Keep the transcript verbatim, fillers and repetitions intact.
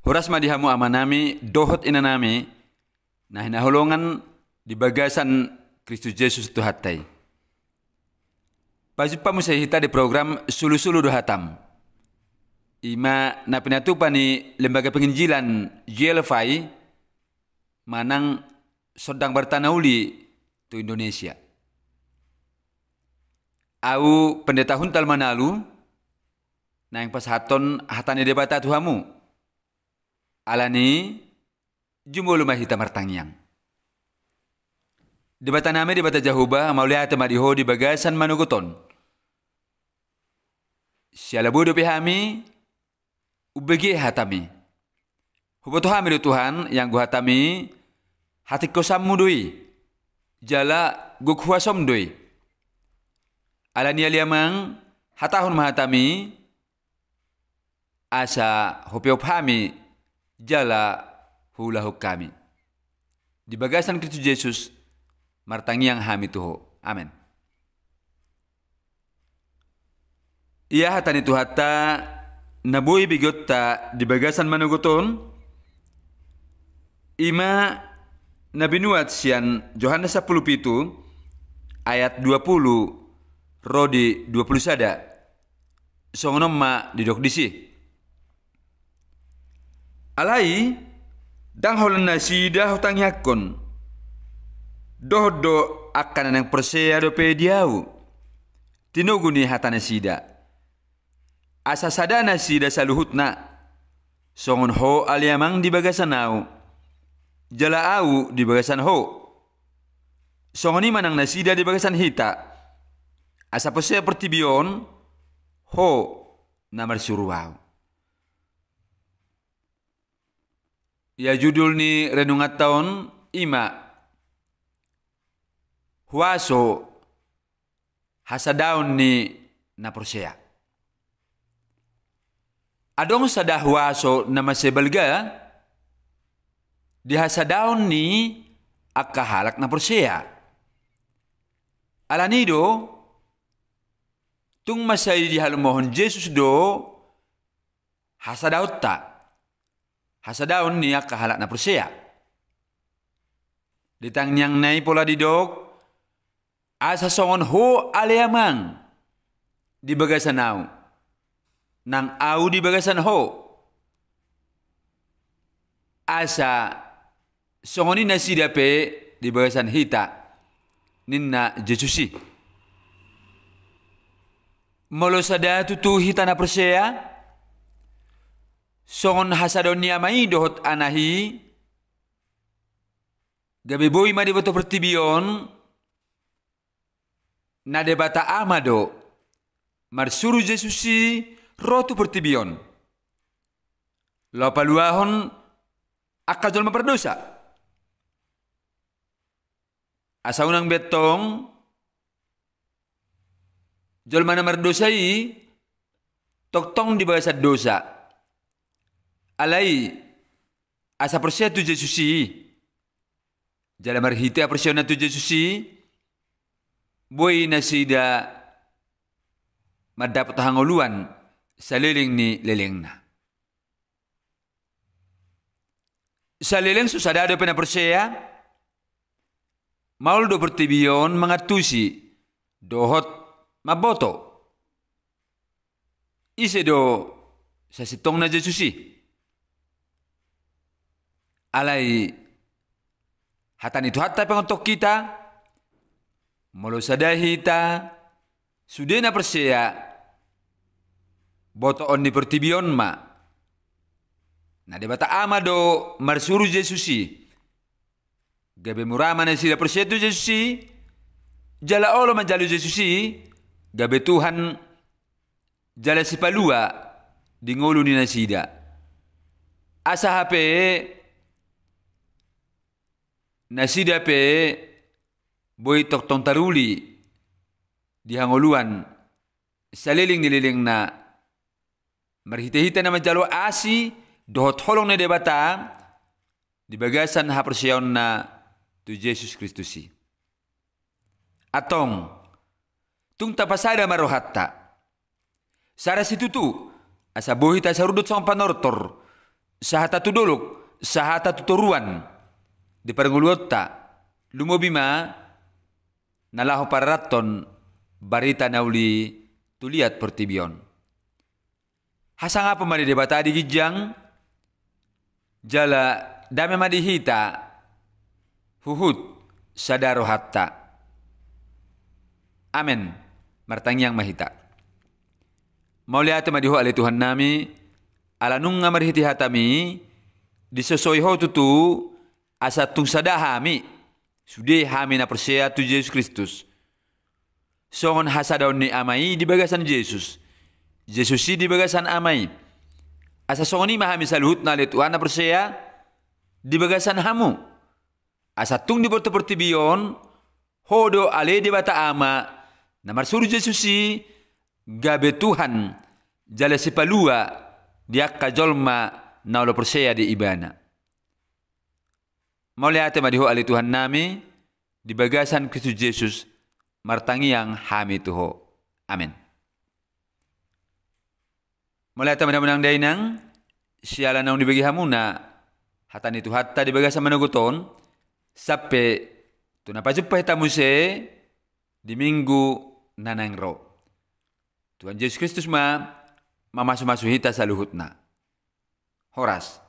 Horas ma di hamu amanami dohot inanami na hinaholongan di bagasan Kristus Jesus Tuhanta i. Pajumpa muse hita di program Sulusulu do Hatam, i ma na pinatupa ni Lembaga Penginjilan G L F I manang Sondang Barta na Uli tu Indonesia. Au Pendeta Huntal Manalu naeng pasahathon hata ni Debata tu hamu. Alani, jumolo ma hita martangiang. Debatanami, Debata Jahowa, mauliate ma di Ho di bagasan manogot on. Siala boi dope hami umbege hataMi. Huboto hami do Tuhan, ianggo hataMi hatingkosanMu do i, jala gok huasoM do i. Alani i ale Amang, hatahon ma hataMi, asa hupeop hami jala huulahon hami. Di bagasan Kristus Jesus martangiang hami tu Ho. Amen. Ia hata ni Tuhanta na boi begeonta di bagasan manogot on, i ma na binuat sian Johannes sampulu pitu ayat dua pulu ro di dua pulu sada. Songon on ma didok disi. Alai, ndang holan nasida hutangiangkon, dohot do angka na naeng porsea dope di Ahu, tinogu ni hata nasida. Asa sada nasida saluhutna, songon Ho ale Amang di bagasan Ahu, jala Ahu di bagasan Ho. Songon i ma nang nasida di bagasan hita, asa porsea portibi on, Ho na marsuru Ahu. Ia judul ni renunganta on i ma huaso hasadaon ni na porsea. Adong sada huaso na mansai balga di hasadaon ni angka halak na porsea. Alani do, tung mansai dihalomohon Jesus do hasadaonta, hasadaon ni angka halak na porsea. Di tangiangna i pola didok, asa songon Ho ale Amang di bagasan Ahu, nang Ahu di bagasan Ho, asa songon i nasida pe di bagasan hita, ninna Jesus i. Molo sada tutu hita na porsea, songon hasadaon ni ama i dohot anak i, gabe boi ma diboto portibi on, na Debata Ama do marsuru Jesus i ro tu portibi on laho paluahon angka jolma pardosa. Asa unang be antong jolma na mardosa i tongtong di bagasan dosa. Alai, asa porsea tu Jesus i, jala marhite haporseaonna tu Jesus i, boi nasida mandapot hangoluan saleleng ni lelengna. Saleleng so sada dope na porsea, maol do portibi on mangantusi dohot mamboto ise do sasintongna Jesus i. Alai, hata ni Tuhanta pe ngontok hita, molo sada hita sude na porsea, botoon ni portibi on ma, na Debata Ama do marsuru Jesus i. Gabe mura ma nasida porsea tu Jesus i, jala olo manjalo Jesus i gabe Tuhan jala Sipalua di ngolu ni nasida. Asa hape nasida pe boi tongtong taruli di hangoluan saleleng ni lelengna, marhitehite na manjalo asi dohot holong ni Debata di bagasan haporseaonna tu Jesus Kristus i. Antong, tung tapasada ma rohanta, sada situtu, asa boi hita sarudot songon panortor sahata tu dolok, sahata tu toruan, di parngoluonta, lumobi ma na laho pararathon barita na uli tu liat portibi on. Hasangapon ma di Debata di ginjang, jala dame ma di hita huhut sada rohanta. Amen. Martangiang ma hita. Mauliate ma di Ho ale Tuhannami, ala nunga marhite hataMi, disosoi Ho tutu, asa tung sada hami, sude hami na porsea tu Jesus Kristus. Songon hasadaon ni Ama i di bagasan Jesus, Jesus i di bagasan Ama i. Asa songon i ma hami saluhutna ale Tuhan na porsea di bagasan hamu. Asa tung di portiportibi on, Ho do ale Debata Ama, na marsuru Jesus i, gabe Tuhan, jala sipalua di angka jolma na olo porsea di Ibana. Mauliate ma di Ho ale Tuhannami, di bagasan Kristus Jesus, martangiang hami tu Ho. Amen. Mauliate ma di hamuna amang dainang, siala naung dibege hamuna, hata ni Tuhanta di bagasan manogot on, sampe tu na pajumpa hita muse, di minggu na naeng ro. Tuhan Jesus Kristus ma, mamasumasu hita saluhutna. Horas.